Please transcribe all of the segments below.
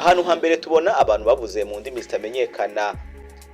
Ahantu hambere tubona abantu bavuze mu ndimi zitamenyekana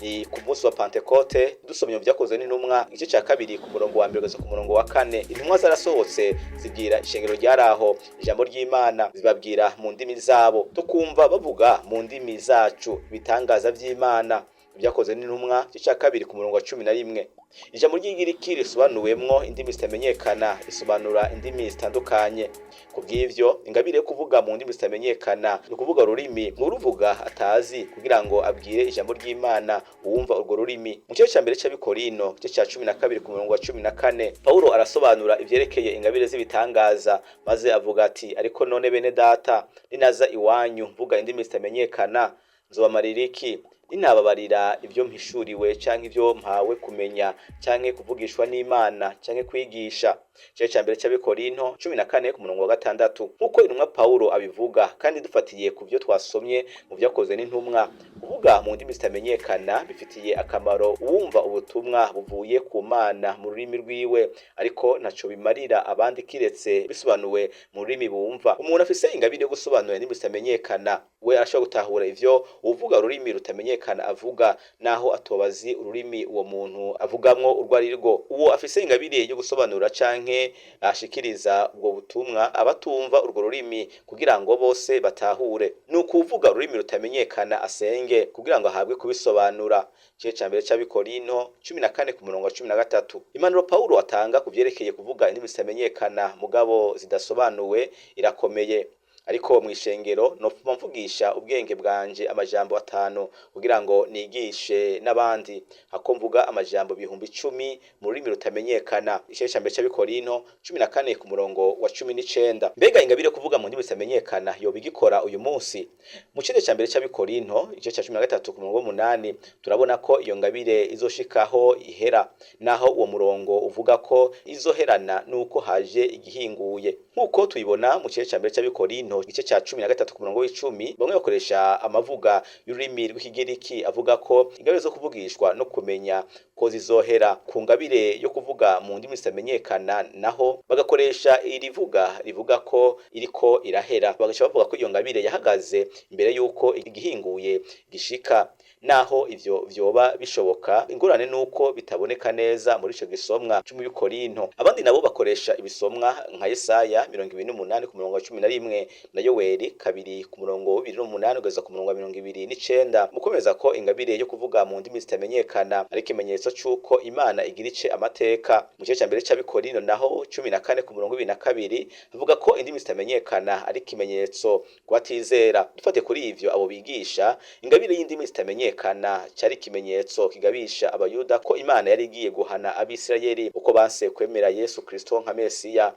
ni ku munsi wa Pantekote. Dusomye mu Vyakozwe n'Intumwa, igice cya 2, ku murongo wa 1 kugeza ku murongo wa 4, intumwa zarasohotse zibwira ishengero ryari aho ijambo ry'Imana, zibabwira mu ndimi zabo, tukumva bavuga mu ndimi zacu ibitangaza vy'Imana. Ibyakozwe n'Intumwa, igice cya 2, ku murongo wa 11. Ijambo ry'Igiriki risobanuwemwo indimi zitamenyekana risobanura indimi zitandukanye. Ku bw'ivyo, ingabire yo kuvuga mu ndimi zitamenyekana ni ukuvuga ururimi uruvuga atazi kugira ngo abwire ijambo ry'Imana uwumva urwo rurimi. Mu gice ca 1 c'Abikorino, igice ca 12, ku murongo wa 14, Pawulo arasobanura ivyerekeye ingabire z'ibitangaza, maze avuga ati: "Ariko none bene data, ninaza iwanyu mvuga indimi zitamenyekana, nzobamarira iki, ninababarira ibyo mpishuriwe canke ibyo mpawe kumenya canke kuvugishwa n'Imana canke kwigisha?" Igice ca 1 c'Abikorinto, 14, ku murongo wa 6. Nk'uko intumwa Pawulo abivuga, kandi dufatiye ku byo twasomye mu Vyakozwe n'Intumwa, kuvuga mu ndimi zitamenyekana bifitiye akamaro uwumva ubutumwa buvuye ku Mana mu rurimi rwiwe, ariko ntaco bimarira abandi kiretse bisobanuwe mu rurimi bumva. Umuntu afise ingabire yo gusobanura indimi zitamenyekana we arashobora gutahura ivyo uwuvuga ururimi rutamenyekana avuga, naho atobazi ururimi uwo muntu avugamwo urwo ari rwo. Uwo afise ingabire yo gusobanura canke ashikiriza ubwo butumwa abatumva urwo rurimi kugira ngo bose batahure. Ni ukuvuga ururimi rutamenyekana asenge kugira ngo ahabwe kubisobanura. Igice ca 1 c'Abikorino, 14, ku murongo wa 13. Impanuro Pawulo atanga ku vyerekeye kuvuga indimi zitamenyekana mugabo zidasobanuwe irakomeye: "Ariko mw'ishengero nopfuma mvugisha ubwenge bwanje amajambo 5 kugira ngo nigishe n'abandi, hako mvuga amajambo 10.000 mu rurimi rutamenyekana." Igice ca 1 c'Abikorino, 14, ku murongo wa 19. Mbega ingabire yo kuvuga mu ndimi zitamenyekana yoba igikora uyu munsi? Mu cende ca 1 c'Abikorinto, igice ca 13, ku murongo w'8, turabona ko iyo ngabire izoshikaho ihera, naho uwo murongo uvuga ko izoherana nuko haje igihinguye. Nk'uko tubibona mu cende ca 1 c'Abikorinto, igice ca 13, ku murongo w'10, bamwe bakoresha amavuga y'ururimi rw'Ikigiriki avuga ko ingabire zo kuvugishwa no kumenya ko zizohera. Ku ngabire yo kuvuga mu ndimi zitamenyekana naho bagakoresha irivuga rivuga ko iriko irahera, bagaca bavuga ko iyo ngabire yahagaze imbere y'uko igihinguye gishika. Naho ivyo vyoba bishoboka, ingorane nuko bitaboneka neza muri ico gisomwa co mu Bikorinto. Abandi nabo bakoresha ibisomwa nka Yesaya 28, ku murongo wa 11, na Yoweri 2, ku murongo w'28 kugeza ku murongo wa 29, mu kwemeza ko ingabire yo kuvuga mu ndimi zitamenyekana ari ikimenyetso c'uko Imana igira ice amateka. Mu gice ca 1 c'Abikorino naho, 14, ku murongo w'22, avuga ko indimi zitamenyekana ari ikimenyetso ku batizera. Dufatiye kuri ivyo abo bigisha, ingabire y'indimi zitamenyekana cari ikimenyetso kigabisha Abayuda ko Imana yari igiye guhana Abisirayeli uko banse kwemera Yesu Kristo nka Mesiya.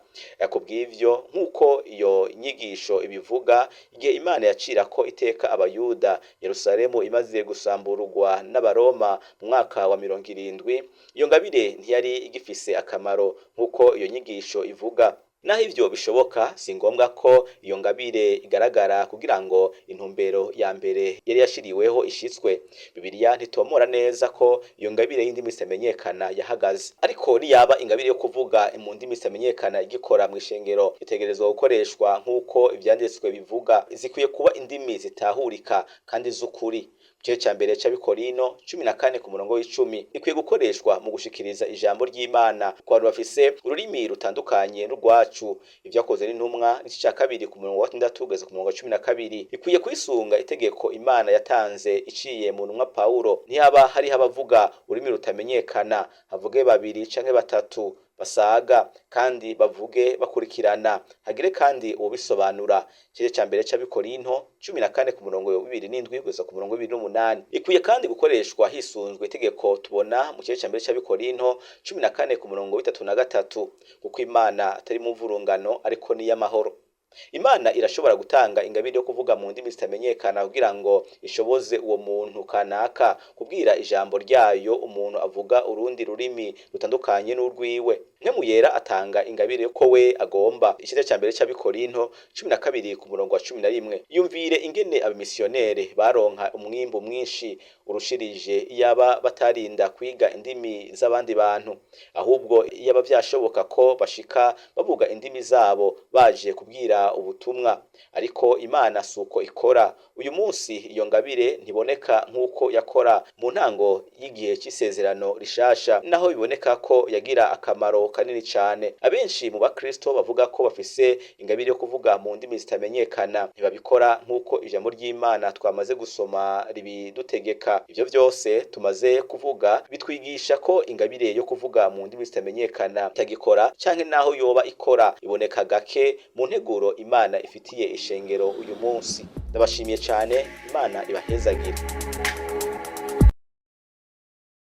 Ku bw'ivyo, nk'uko iyo nyigisho ibivuga, igihe Imana yacira ko iteka Abayuda, Yerusalemu imaze gusambururwa n'Abaroma mu mwaka wa 70, iyo ngabire ntiyari igifise akamaro nk'uko iyo nyigisho ivuga. Naho ivyo bishoboka, si ngombwa ko iyo ngabire igaragara kugira ngo intumbero ya mbere yari yashiriweho ishitswe. Bibiliya ntitomora neza ko iyo ngabire y'indimi zitamenyekana yahagaze, ariko niyaba ingabire yo kuvuga mu ndimi zitamenyekana igikora mw'ishengero, itegerezwa gukoreshwa nk'uko Ivyanditswe bivuga. Zikwiye kuba indimi zitahurika kandi z'ukuri. Igice ca 1 c'Abikorino, 14, ku murongo w'10. Ikwiye gukoreshwa mu gushikiriza ijambo ry'Imana ku bantu bafise ururimi rutandukanye n'urwacu. Ivyakozwe n'Intumwa, igice ca 2, ku murongo wa 6 kugeza ku murongo wa 12. Ikwiye kwisunga itegeko Imana yatanze iciye mu ntumwa Pawulo: "Ntihaba hariho abavuga ururimi rutamenyekana, havuge babiri canke batatu basaga, kandi bavuge bakurikirana, hagire kandi uwubisobanura." Igice ca 1 c'Abikorinto, 14, ku murongo wa 27 kugeza ku murongo w'28. Ikwiye kandi gukoreshwa hisunzwe itegeko tubona mu gice ca 1 c'Abikorinto, 14, ku murongo w'33: "Kuko Imana atari muvurungano, ariko ni iy'amahoro." Imana irashobora gutanga ingabire yo kuvuga mu ndimi zitamenyekana kugira ngo ishoboze uwo muntu kanaka kubwira ijambo ryayo umuntu avuga urundi rurimi rutandukanye n'urwiwe. Mpwemu Yera atanga ingabire ko we agomba. Icete ca mbere c'Abikorinto 12 ku murongo wa 11. Yumvire ingene abamisiyonere baronka umwimbu mwinshi urushirije iyaba batarinda kwiga indimi z'abandi bantu, ahubwo iyaba vyashoboka ko bashika bavuga indimi zabo baje kubwira ubutumwa. Ariko Imana suko ikora. Uyu munsi iyo ngabire ntiboneka nk'uko yakora mu ntango y'igihe c'isezerano rishasha, naho biboneka ko yagira akamaro kanini cane. Abenshi mu bakristo bavuga ko bafise ingabire yo kuvuga mu ndimi zitamenyekana ntibabikora nk'uko ijambo ry'Imana twamaze gusoma ribidutegeka. Ivyo vyose tumaze kuvuga bitwigisha ko ingabire yo kuvuga mu ndimi zitamenyekana itagikora, canke naho yoba ikora iboneka gake mu nteguro Imana ifitiye ishengero uyu munsi. Ndabashimiye cane, Imana ibahezagire.